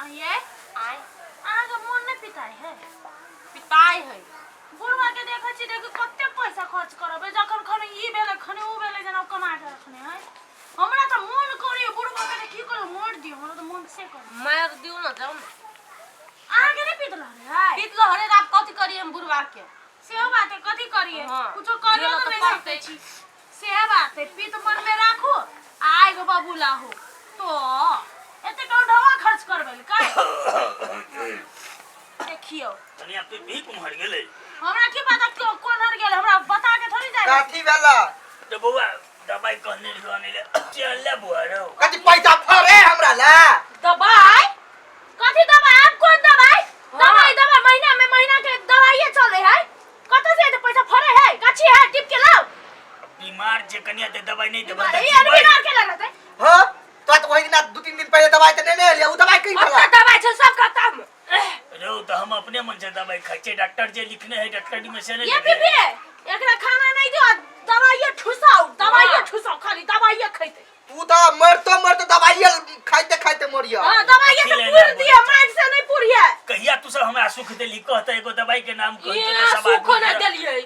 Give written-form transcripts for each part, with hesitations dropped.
आइए। आय। अहाँके मोन नहि पिताइ है? पिताइ है। बुढ़वा के देखै छी, देखी कते पैसा खर्च करबै, जखन खने ई भेलै खने ओ भेलै, जेना ओ कमा के रखने है। हमरा तऽ मोन करैए बुढ़वा के की करू, मोड़ दियौ, हमरा तऽ मोन से करे। मारि दियौ ने, जाउ ने। अहाँके नहि पित लहरे है? पीत लहरे, आब कथी करियै हम बुढ़वा के? सेहो बात है, कथी करियै? हाँ। कुछो करियो जेलऽ तऽ तऽ नहि पड़तै। सकै छी। सेहो बात है, पित मन में राखू आ आइ गो बबूला हो तो एते कौन खर्च करबै काय? देखियौ। कनिया तू भी कुम्हर गेलै? हमरा की पता क्यों कोन हर गेल, हमरा बता के थोड़ी जाए। कथी भेला? तो बौआ, दवाई कहने रहियो आनै ले, चल ले बौआ रौ। कथी पैसा फरे हमरा ला? दवाई कथी दवाई? आब कोन दवाई? दवाई दवाई महीना में महीना के दवाइये चले है, कतऽ से एते पैसा फरे है? गाछी है, टिप के लाओ। बीमार जे कनिया ते दवाई नहीं देबै अरे तऽ ये जीबै। बीमार के लगतै? हां, तो तो वही दिना 2-3 दिन पहले दवाई त लेने एलियै, उ दवाई की अब भेला? तऽ दवाई छै सब खतम। रौ, तऽ हम अपने मन से दवाई खाइ छियै, डॉक्टर जे लिखने है डॉक्टरी में से नहीं ये लिखने। पीपी, एकरा खाना नहीं दियो, दवाइये ठुसाओ, दवाइये ठुसाओ, खाली दवाइये खैते। तू तो मरतो मरतो दवाइये खाइते खाइते मरिया। हां, दवाइये से अथी पूर लेने दिए, मार से नहीं पूरिए। कहिया तू सब हमरा सुख देली कहते, एगो दवाई के नाम कहते ये तऽ सब सुखो आदमी नहि देलियै।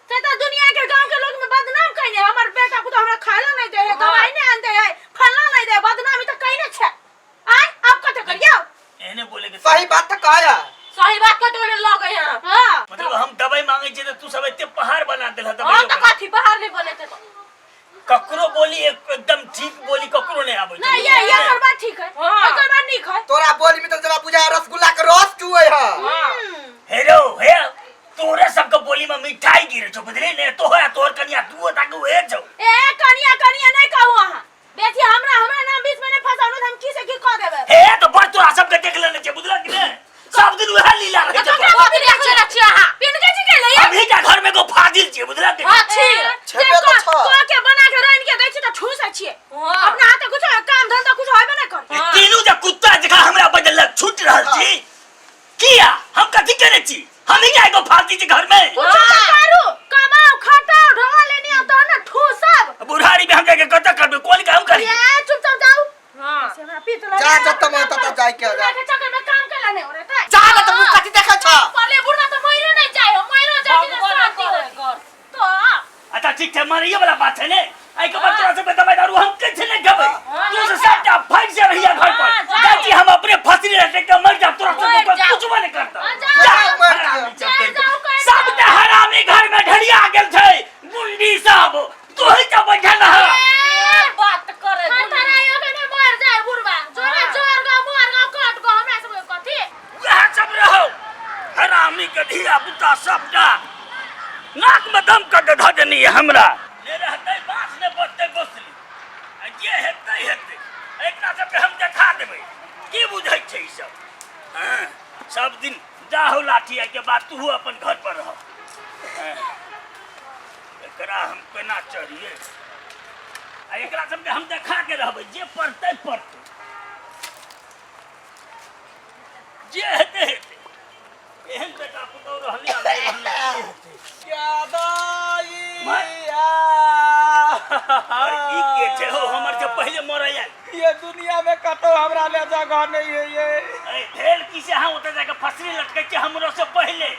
से तो दुनिया के गांव के लोग में बदनाम कइने, हमर बेटा पुतोह हमरा खाइला नहीं दे है, दवाई नहीं आन दे है, फलना नहीं दे है, बदनामी तो कइने छे। आय अब कते करियो? एहने बोले के सही बात तो कहया। सही बात कते ओने लगे हैं। हां। मतलब हम दवाई मांगे छियै तऽ तू सब एते पहाड़ बना देलह हां। दवाई। तऽ कथी पहाड़ नहि बनेतै तऽ? ककरो बोली एकदम ठीक बोली ककरो नहीं आबै छै। नहीं, ये एकर बात ठीक है। एकर बात नीक है। तोरा बोली में तो जरा बुझा रसगुल्ला के रस चुए है। हे रौ हे, तोरे सबके बोली में मिठाई गिरे छौ, बुझली ने? तो है तोहर कनिया तू ताके उहे छौ। ए कनिया कनिया नहीं कहू अहाँ बेटी, हमरा हमरा नाम बीच में नहीं फसाउ, नहीं तो हम की से की कह देबै। हे तो बड़ तोरा सबके देख लेने छै, बुझलक कि ने? सब दिन उहे लीला रहै छै। ककरा कथी देखले रखिए अहाँ? पिनके जी के ले। हमही का घर में एगो फाजिल छियै, बुझलक कि ने? हां छी। छेबे तऽ छह। कह के बना के रान के दै छी तऽ ठूसै छियै। अपना हाथे कुछ काम धंधा कुछ होबे नहीं करे। ई तीनू जे कुत्ता जकाँ हमरा बदलक छूट रहल छी किया? हम कथी केने छी? हमही का एगो फालती छी घर में? कुछ तऽ करू, कमाओ खटाओ, ढोआ लेनी आओ तहन ने ठूसब। बुढ़ारी में हम जाके कतऽ करबै, कोन काम करी? ए चुपचाप जाऊ। हां। से हमरा पीत लगे। जा, जतऽ मन ततऽ जाय के जा। के चक्कर में काम केला नहीं हो रे त। जा ना, तऽ मुँह कथी देखै छ? पहले बुढ़ा तो मरो नहीं जाए हो, मरो जाए भगवान तो शांति करे होती। घर। तो अच्छा ठीक छै, मरैये वाला बात छै ने? एहि के बाद तोरा सबके दवाई दारू हम किछु नहि खेबै। तू से सबटा भागि से रहिया घर पर। हाँ, जा। जाइ छी हम अपने फसरी रह के मर जाब, तोरा सबके मर कोई जाओ। कुछबो नहि करतौ। हाँ, जा। जा, मर जाओ। हरामी जा, सब जाओ, कर सबटा हरामी घर में ढलिया गेल छै, गुंडी सब तोही तऽ बैठल रह। ए बात करे। हाँ, तारा यो के नहीं मर जाए बुढ़वा। जोरे जोर गो मर गो कट गो, हमरा सब के कथी? वएह सब रहो, हरामी के धिया पुता सबटा नाक में दम कर के धऽ देनी हमरा। ने रहतै बाँस ने बचतै बसली, आ जे हेतै हेतै, एकरा सबके हम देखा देबै की बुझै छै ई सब। हँ, सब दिन जाहो लाठी, के बाद तू अपन घर पर रह। हँ, एकरा हम केना चढ़िए? आ एकरा सबके हम देखा के रहबै, जे पड़तै पड़तै, जे हेतै हेतै। एहन बेटा पुतहु रहलै आ नहि रहलै, की हेतै? और ई के छै हो हमर जे पहिले मरय आयल? ये दुनिया में कतौ हमरा ले जगह नहीं है ये। ए, भेल की से अहाँ ओतऽ जाके फसरी लटकै छी हमरो से पहिले?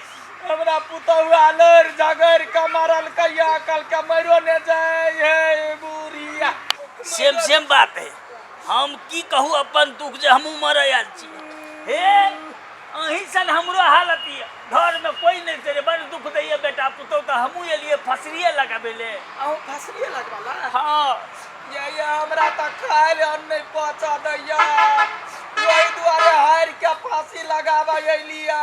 हमरा पुतहुआ लड़ झगड़ के मारल कहिया, कल के मरो ने जाए हे बुढ़िया। सेम सेम बात है। हम की कहू अपन दुख जे हमहूँ मरय आयल छी। हे, अहीं सन हमरो हालत यऽ, घरमे कोइ नहि छै रे, बड़ दुख दैए बेटा पुतहु, तऽ हमहूँ एलियै फसरिए लगाबै ले। अहूँ फसरिए लगवाला? हँ। ये हमरा तऽ खाय ले अन्न नहि पहुँचा दैया, ओहि दुआरे हारि के फांसी लगाबऽ एलिया।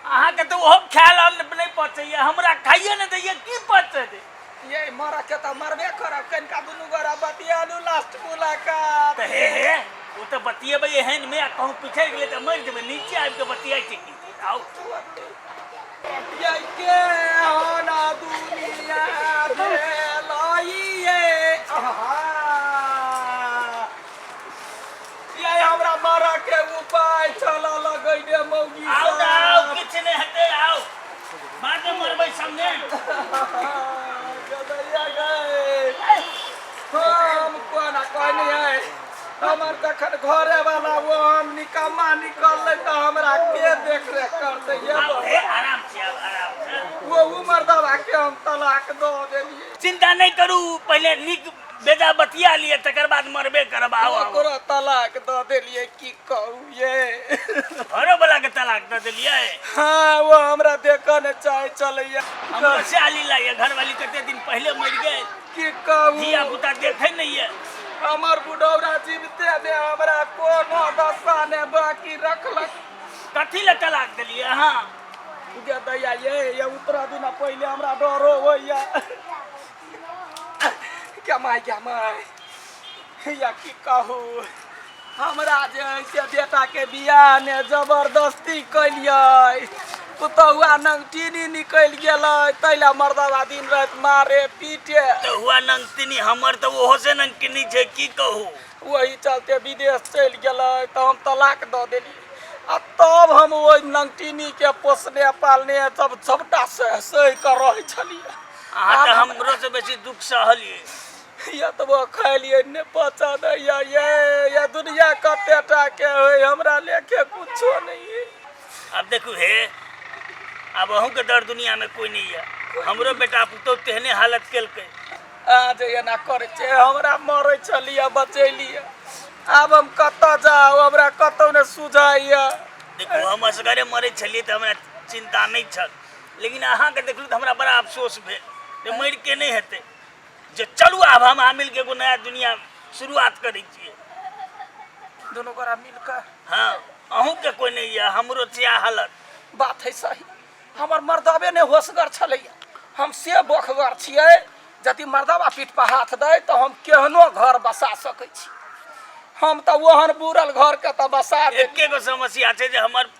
अहाँके तऽ ओहो खायल अन्न नहि पचैए, हमरा खाइए नहि दैए, की पचतै? ये मरऽ के तऽ मरबे करब, कनिका दुनू गोरा बतियालू लास्ट मुलाकात। तऽ हे हे, ओ तऽ बतियेबै एहन मे, आ कहूँ पिछड़ि गेलै तऽ मरि जेबै। नीचे आबि कऽ बतियाइ छै की? आउ। ये के होना दुनिया भेलई ये, आहा। ये हमरा मरऽ के उपाय चलऽ लगैने मौगी आउ ने आउ। सब। किछु नहि हेतै, आउ, बाद मे मरबै संगे। गदैया गए, हम कोना कहनी है, हमर तखन घरे वाला वो हम निकम्मा निकललै। गेलै तऽ हमरा के देख रेख करतै ये आब बाबा? हे आराम से आब आराम से वो उमर दबा के हम तलाक दऽ देलियै चिंता नहि करू पहिले नीक बेजा बतिया लिअ तकर बाद मरबे करब आउ आउ ओकरो तलाक दऽ देलियै की कहू ये घरो वाला के तलाक दऽ देलियै हाँ वो हमरा देखऽ ने चाहे चलैया हमरो सएह लीला ये घरवाली कते दिन पहिले मरि गेल की कहू धिया पुता देखै नहि ये हमर बुढ़ौरा जीविते ने हमरा कोनो दशा ने बाकी रखलक कथी लए तलाक देलियै अहाँ गे दैया ये ये उतरा दिन पहिले हमरा डरो होइया क्या माय क्या माय या की कहू हमरा जे है से बेटाके बियाह ने जबरदस्ती केलियै पुतहुआ नंगटिनी निकलि गेलै ताहि लए मर्दाबा दिन राति मारे पीटे तऽ हुआ नंगतिनी हमर तऽ ओहो से नंगटिनी छै की कहू वही चलते विदेश चलि गेलै तऽ हम तलाक दऽ देलियै आ तब हम ओहि नंगटिनीके पोसने पालने तब सबटा सहि सहि कऽ रहै छलियै अहाँ तऽ हमरो से बेसी दुख सहलियै एतबो खैलियै नहि पचल ये ये ये दुनिया कते टा के होय हमरा लेखे कुछो नहीं आब देखू हे आब अहूँके दर दुनिया में कोई नहीं है हमरो बेटा पुतोह तेहने हालत केलकै अहाँ जे एना करै छै हमरा मरै छलियै बचेलियै आब हम कतऽ जाउ हमरा कतौ नहि सुझाइए देखू हम असगरे मरै छलियै तऽ हमरा चिन्ता नहि छल लेकिन अहाँके देखलहुँ तऽ हमरा बड़ा अफसोस भेल जे मरि के नहि हेतै जे चलू आब हम अहाँ मिलके एगो नया दुनिया शुरुआत करै छियै दुनू गोरा मिल कऽ हाँ अहूँके कोई नहीं यऽ हमरो छै हालत बात है सही हमर मर्दबे नहि होशगर छलैया हम से बोखगर छियै यदि मर्दबा पीठ पर हाथ दै तऽ हम केहनो घर बसा सकै छी हम तऽ ओहन बुरल घरके तऽ बसा देली एके गो समस्या छै जे हमर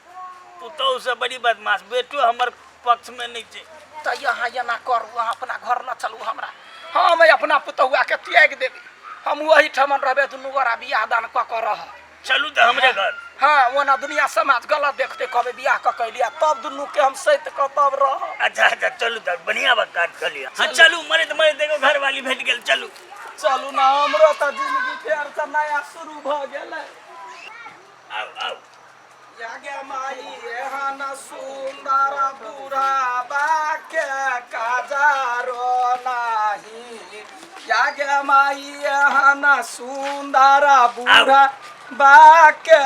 पुतोहु से बड़ी बदमाश बेटो हमर पक्षमे नहि छै तऽ अहाँ एना करू अहाँ अपना घर लऽ चलू हमरा हम अपना पुतहुआके त्यागि देबै हम ओहिठाम रहबै दुनू गोरा बियाह दान कऽ कऽ रहब चलू तऽ हमरे घर हाँ ओना दुनिया समाज गलत देखते कहबै बियाह कऽ के लिया तब दुनू के हम सैत कऽ तब रहब अच्छा अच्छा चलू तऽ बढ़िया बात काज कऽ लिअ हाँ चलू मरैत मरैत एगो घरवाली भेट गेल चलू चलू ना हमरो तऽ जिंदगी फेर से नया शुरू भऽ गेलै आउ आउ यागे माई एहन सुंदर बुढ़ाबा के काजारो नाही यागे माई एहन सुंदर बुढ़ाबा के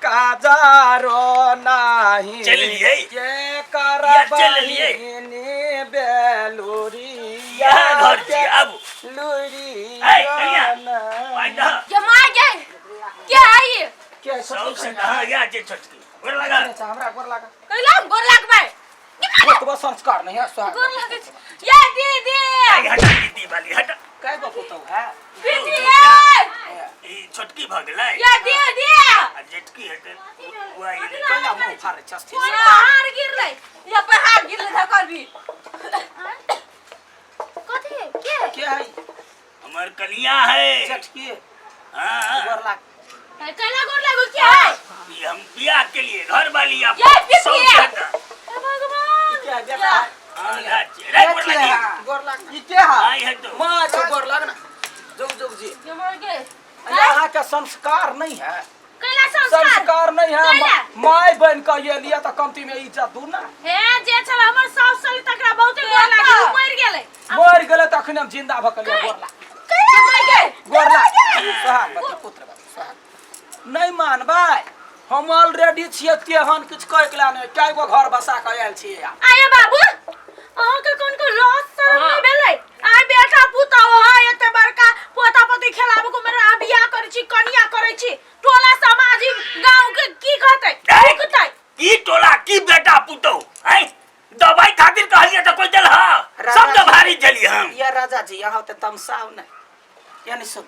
काजारो नाही चलि एलियै। के कर या चलि एलियै। बहिनी बेलुरी इएह घर छी आबू लुरी ऐ कनिया पाइ दह ये मार गए क्या है ये के सौसे कहाँ या जे छोटकी गोर लगा हमरा गोर लागा कैला हम गोर लागबै ओतबो संस्कार नहीं है सोहाग गोर लागै छी ये दीदी आई हटा दीदी वाली हटा कै गो पुतहु है दीदी ये ई छोटकी भऽ गेलै ये दीदी आ जेटकी हेतै ओ आई गेलै कैला मुंह फाड़ै छस ये पहाड़ गिरलै ये पहाड़ गिरलै धकर भी कथी के के है हमर कनिया है जेठकी हाँ गोर लाग कैला गोर लागो के है ई हम बियाह के लिए घर वाली आप ये पितिया। सौ जाता हे भगवान के है बेटा है हाँ रे गोर लगी गोर लाग ई के है आई है तो माँ जो गोर लाग ना जुग जुग जी ये मर गए यहाँ के संस्कार नहीं है कैला संस्कार संस्कार नहीं है कैला? माय बन के ये लिया तो कमती में इज्जत दू ना हे जे छल हमर साउस साली तकरा बहुते गोर लागी उ मरि गेलै मर गेले तखने हम जिंदा भऽ के गोर लाग ये मर गए गोर लाग सोहाग बती पुत्र बती सोहाग नहीं मानबै हम ऑलरेडी छियै तेहन किछु कहि के नहि कए गो घर बसा के आयल छियै आब आये बाबू अहाँके कोन को लॉस शरम नहि भेलै आइ बेटा पुतहु है एते बड़का पोता पोती खेलाबो को मेरा बियाह करै छी कनिया करै छी टोला समाज गांव के की कहतै ऐ! कहतै की टोला की बेटा पुतहु हैं दवाई खातिर कहलिए तऽ कोई देल हा सब तऽ भारी चलिए हम या राजा जी यहाँ ते तमसाव नहीं यानी सुन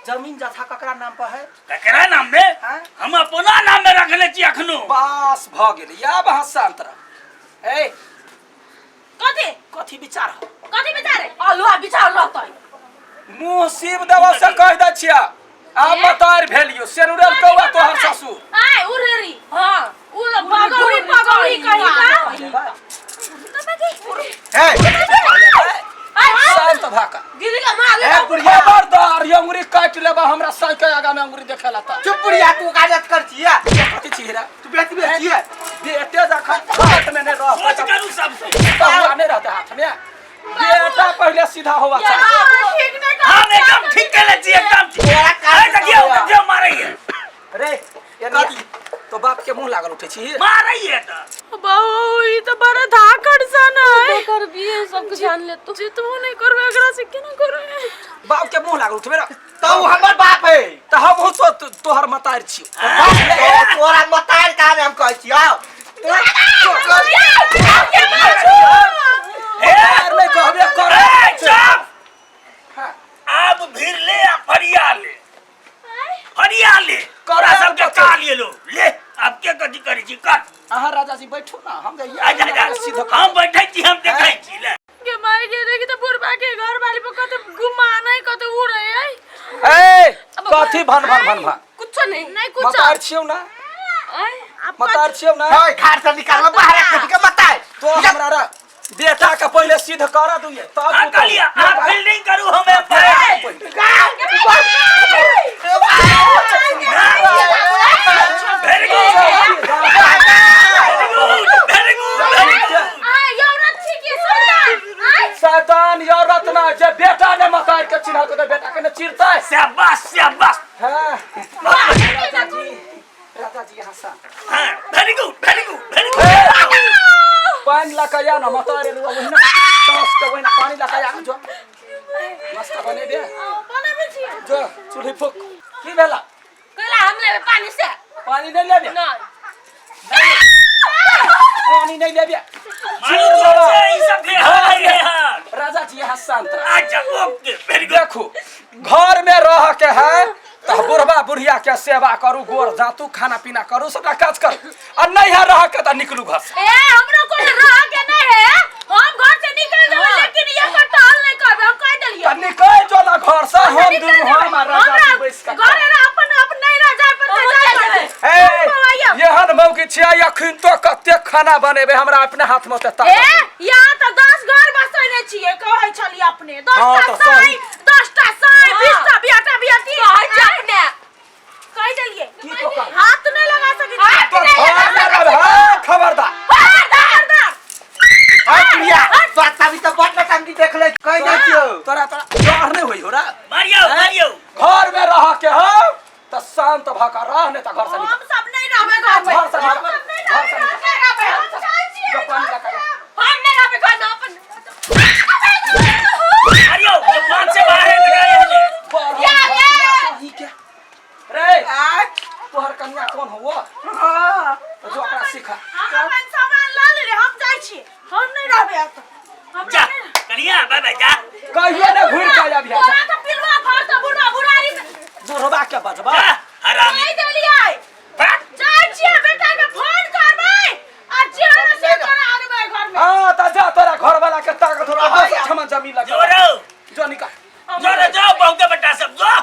जमीन जथा ककरा नाम पर है ककरा नाम में हाँ? हम अपना नाम में रखने छी अखनो बस भ गेल या अहाँ शांत रह ए कथी कथी विचार हो कथी विचार आलुआ बिछाओ रहतै मुंह शिव देवा से कह दै छिया आब बतार भेलियो सेनुरल कौआ तोहर ससुर आय उरेरी हां उ पगौरी पगौरी कही का ए शांत भाका दीदी का मार ए बुढ़िया खबरदार ये अंगुरी काट लेबा हमरा साई के आगा में अंगुरी देखे ला चुप बुढ़िया तू काजत कर छिया कथी छी छी रे? तू बेटी बेटी छियै। बेटे जखन हाथ में नहीं रह सोच करू सबसे। तहुआ नहीं रहते हाथ में। बेटा पहले सीधा होवा चाही। ठीक नहीं कर। हम एकदम ठीक केले छी, एकदम ठीक। तोरा काज अरे देखियौ, देखियौ, मारैये। रे कथी? तो बाप के मुंह लागल उठे छी। मारैये तऽ। बहू, ई तो बड़ा धाकड़ सन है। करबी सब कुछ जान ले तू। जितबो नहीं करबे एकरा से, केना करबे? बाप के मुंह लागल उठबे रे। तो उ हमर बाप है। तऽ हमहूँ तो तोहर मतार छी। तोरा मतार कहाँ हम कहै छियौ? मतार नहि कहबे कर। ए, चुप। हाँ। आब भीड़ ले आ फरिया ले, फरिया ले। तोरा सबके का लिए लो ले। आब के कथी करै छी कर। अहाँ राजा जी बैठू ना, हम आ जा जा। सीधा हम बैठै छी, हम देखै छी ले। के मार के देखी तो बुढ़बा के घर वाली पर कते गुमान है, कते उड़े है। ए, कथी भन भन भन भन? कुछ नहीं। नहीं कुछ। मतार छियौ ना? मतार छियौ ना? है, घर से निकाल बाहर कथी के मतार? तो हमरा रा बेटा के पहिले सिद्ध कर दिए तब। हाँ, कहलियै अहाँ फील्डिंग करू, हम very good, very good, very good, very good. आ यौरत छी की शैतान आय? शैतान यो रत्ना जे बेटा ने मतार के चिन्ह के बेटा के ने चिरतै। शाबाश, शाबाश। हाँ राजा जी, राजा जी, यहाँ सा। हाँ, very good, very good, very good. पानी लगा या ना मतारे रुआ वही ना सास के वही ना पानी लगा या जो नाश्ता बनेबे। बनाबै छी। जो चूल्ही फूक। की भेला? कहला हम लेबे पानी से। पानी नहीं लेबे? नहीं। पानी नहीं लेबे? मारू जोर से, ई सब बिहार है। हाँ। राजा जी, यहाँ शांत रह। अच्छा, ओके, वेरी गुड। देखो, घर में रह के है तो बुढ़बा बुढ़िया के सेवा करू, गोर जातू, खाना पीना करू, सबटा काज करू आ नहीं है रह के तो निकलू घर से। ए, हमरो कोनो रह के नहीं है। हम घर से निकल जेबै, लेकिन एकर टहल नहीं करबै, हम कह देलियै। तो निकल जो ना घर से, हम दुनू, हम आ राजा जी बैस के घरे रह, अपन अपन नहीं रह जाय पर जाय पड़तै। ए, एहन मौकी छियै अखन तो कते खाना बनेबै हमरा अपने हाथ में तऽ। ए, यहाँ तऽ 10 घर बसैने छियै, कहै छलियै अपने 10 हाँ, टा तऽ सही। साई, 10 टा साई, 20 टा बेटा बेटी। कहै छै अपने। कहि देलियै। की तो कह? हाथ नहीं लगा सकै छी। तो घर में रह, खबरदार। खबरदार। है प्रिया, तोरा तभी तो बड़ नटंकी देख ले, कह दै छियौ। तोरा तोरा डर नहीं होई हो रा? Mario, Mario. घर में रह के हो तऽ शांत भऽ कऽ रह, नहीं तऽ घर से निकल। हम सब नहीं रहबै घर में। घर से हम निकल। सब नहीं घर से रहबै, निकल। नहीं रहबै, हम जाइ छियै। जो पानी लगा ले। हम नहीं रहबे घर से अपन। मारियो, जो पाँच से बाहर है लगाए हने। या रे के रे, तोहर कन्या कौन हो? तो जो ओकरा सिखा। हम अपन सामान लऽ लेली, हम जाइ छी, हम नहीं रहबै एतऽ। हमरा जा नहीं। कनिया, बाय बाय, जा। कहियो ने घुरि के आबि। तोरा तऽ पिलुआ फड़तौ बुढ़बा बुढ़ारी में। बुढ़बा के बजबा। जा हरामी। कहि देलियै। भाग। जाइ छियै, बेटा के फोन करबै आ चेहरा से तोरा आनबै घर में। हाँ तऽ जा, तोरा घर वाला के ताकत हो दोसर ठमा जमीन लगा। जो रो। जो निकल। जो रे, जो बहू के बेटा सब, जो।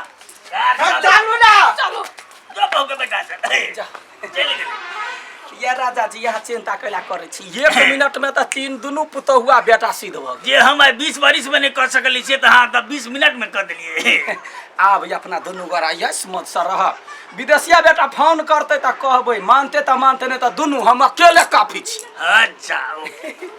हम चलू ना। चलो। जो बहू के बेटा सब। जा। चलि गेलै। ये राजा जी, यहाँ चिंता कैला करै छी? एक मिनट में तऽ तीन दुनू पुतहुआ बेटा सिद्ध भऽ गेल। जे हम आइ 20 बरिस में नहीं कर सकली छियै तऽ अहाँ तऽ 20 मिनट में कर देलियै। आब अपना दुनू गोरा यश मत से रह। विदेशिया बेटा फोन करतै तऽ कहबै, मानते तऽ मानते, नहि तऽ दुनू हम अकेले काफी छी। अच्छा, ओके।